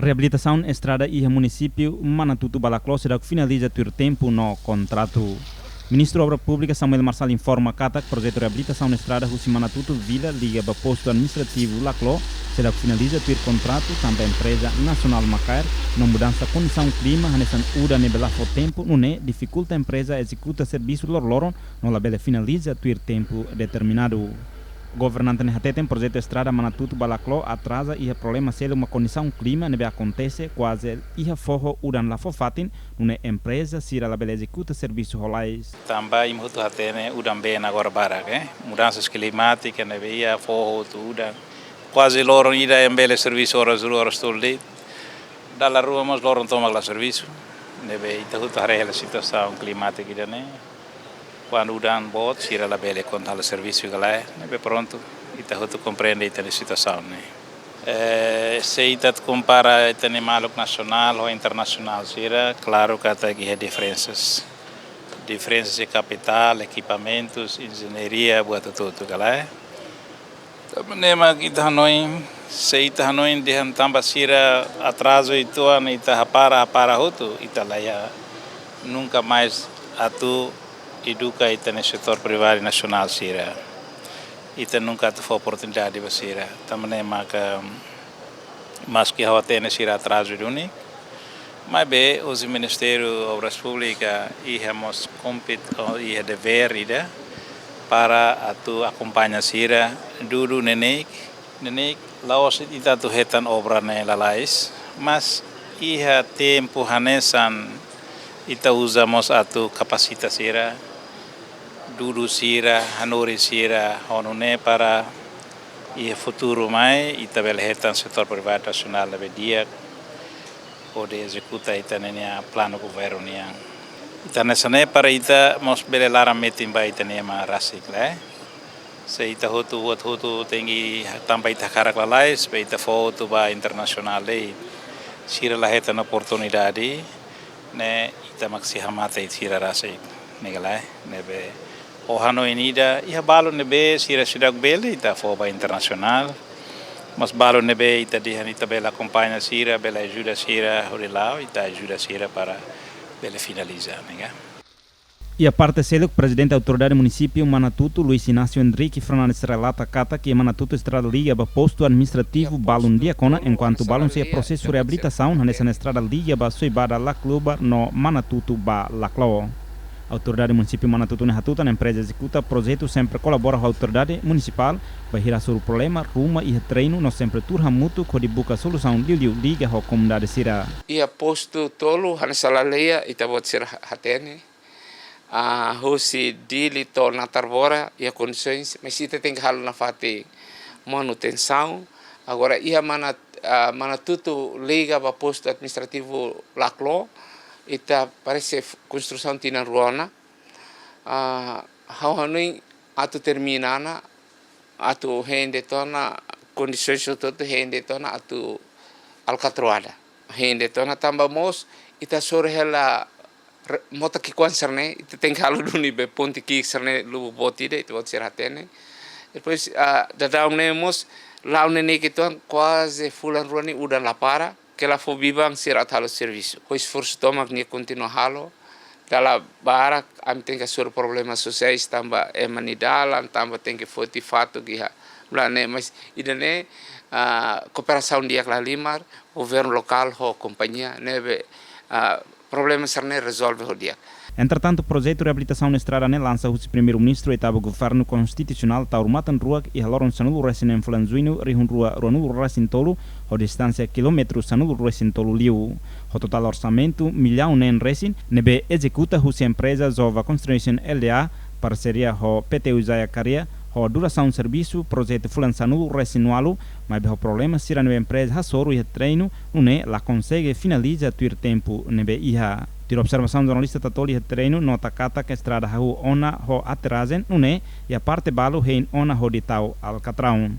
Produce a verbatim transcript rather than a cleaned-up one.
Reabilitasaun estrada iha munisípiu Manatutu ba Laclo seidauk finaliza tuir tempu no kontratu. Ministru Obra Públika Samuel Marçal informa katak projetu reabilitasaun estrada husi Manatutu Vila liga ba postu administrativu Laclo seidauk finaliza tuir kontratu tanba empreza nasionál Macair no mudansa kondisaun klima hanesan udan ne'ebé la fó tempu nune'e difikulta empreza ezekuta servisu loroloron no labele finaliza tuir tempu determinadu. Governante ne'e hateten projetu estrada Manatutu ba Laclo atraza iha problema seluk mak kondisaun klima ne'ebé akontese kuaze iha foho udan la fó fatin, nune'e empreza sira labele ezekuta servisu ho lalais. Tanba imi hotu hatene udan been agora barak, eh? Mudansa klimátika ne'ebé iha foho hotu udan. Kuaze loron ida ema bele servisu oras rua, oras tolu de'it. Dala rua mós loron tomak la servisu. Ne'ebé ita hotu haree hela situasaun klimátika ida-ne'e. Kuandu udan boot, sira labele kontinua servisu ka lae, ne'ebé prontu, ita hotu komprende ita-nia situasaun ne'e. Eh, se ita kompara ita-nia maluk nasionál ho internasionál sira, klaru katak iha diferensas. Diferensas iha kapitál, ekipamentus, enjeñaria, buat hotu-hotu ka lae. Tanba ne'e mak ita hanoin, se ita hanoin dehan tanba sira atrazu uitoan ita hapara, hapara hotu, ita la iha nunka mais atu eduka ita-nia setór privadu nasionál sira. Ita nunka atu fó oportunidade ba sira. Tanba ne'e maka, maski ha'u hatene sira atrazu duni, maibé hosi Ministériu Obras Públikas iha mós kompet-, oh, iha devér ida para atu akompaña sira dudu neineik, neineik la'ós ita atu hetan obra ne'e lalais, mas iha tempu hanesan ita uza mós atu kapasita sira, dudu sira, hanorin sira, ho nune'e para iha futuru mai ita bele hetan setór privadu nasionál ne'ebé di'ak hodi ezekuta ita-nia planu governu nian. Ita hanesan ne'e para ita mós bele laran metin ba ita-nia ema rasik lae. Se ita hotu, buat hotu tenke tanba ita hakarak lalais, be ita fó hotu ba internasionál de'it. Sira la hetan oportunidade, ne'e ita mak sei hamate sira rasik, ne'e ka lae, ne'ebé ho hanoin ida, iha balu ne'ebé sira seidauk bele, ita fó ba internasionál. Mas balu ne'ebé ita dehan ita bele akompaña sira, bele ajuda sira, hodi la'o, ita ajuda sira para bele finaliza, ne'e ka. Iha parte seluk, Prezidente Autoridade Munisípiu Manatutu, Luis Inácio Henrique Fernandes relata katak iha Manatutu estrada liga ba postu administrativu balun di'ak ona, enkuantu balun sei prosesu reabilitasaun hanesan estrada liga ba Soibada Lacluba no Manatutu ba Laclo. Autoridade Munisípiu Manatutu ne'e hatutan empreza ezekuta projetu sempre kolabora ho autoridade munisipál, bainhira hasoru problema ruma iha terrenu no sempre tuur hamutuk hodi buka solusaun liuliu liga ho komunidade sira. Iha postu tolu hanesan laleia, ita-boot sira ha-, hatene. Ah, husi Dili to'o Natarbora, iha kondisoens, mas ita tenke halo nafatin manutensaun. Agora, iha Mana-, ah, Manatutu liga ba postu administrativu Laclo, ita parese f-, konstrusaun tinan rua ona. Ah, ha'u hanoin atu termina ona, atu hein de'it ona, kondisoens hotu-hotu hein de'it ona, atu alkatroada. Hein de'it ona tanba mós, ita hasoru hela re-, mota ki'ikoan sira-ne'e, ita tenke halo duni be ponte ki'ik sira-ne'e lubuk boot ida, ita-boot sira hatene. Depois, ah, daudaun ne'e mós, la'o neineik uitoan kuaze fulan rua ne'e udan la para, ke la fó biban sira atu halo servisu. Ho esforsu tomak nia kontinua halo, dala barak, ami tenke hasoru problema sosiais tanba ema nia dalan, tanba tenke foti fatuk iha. Mula ne'e, mas ida-ne'e, ah, kooperasaun di'ak la halimar, governu lokál ho kompañia, ne'ebé, ah, problema sira-ne'e rezolve ho di'ak. Entretantu, projetu reabilitasaun estrada ne'e lansa husi Primeiru-Ministru oitavu Governu Konstitusionál Taur Matan Ruak iha loron sanulu-resin-neen fulan Juñu rihun rua ruanulu-resin-tolu, ho distánsia kilómetru sanulu-resin-tolu liu. Ho totál orsamentu millaun neen resin, ne'ebé ezekuta husi empreza Jova Construction L D A, parseria ho P T U Jaya Karya, ho durasaun servisu projetu fulan sanulu-resin-ualu, maibé ho problema sira ne'ebé empreza hasoru iha terrenu, nune'e la konsege finaliza tuir tempu ne'ebé iha. Tuir observasaun jornalista Tatoli iha terrenu, nota katak estrada hahú ona ho aterajen, nune'e iha parte balu hein ona hodi tau alkatraun.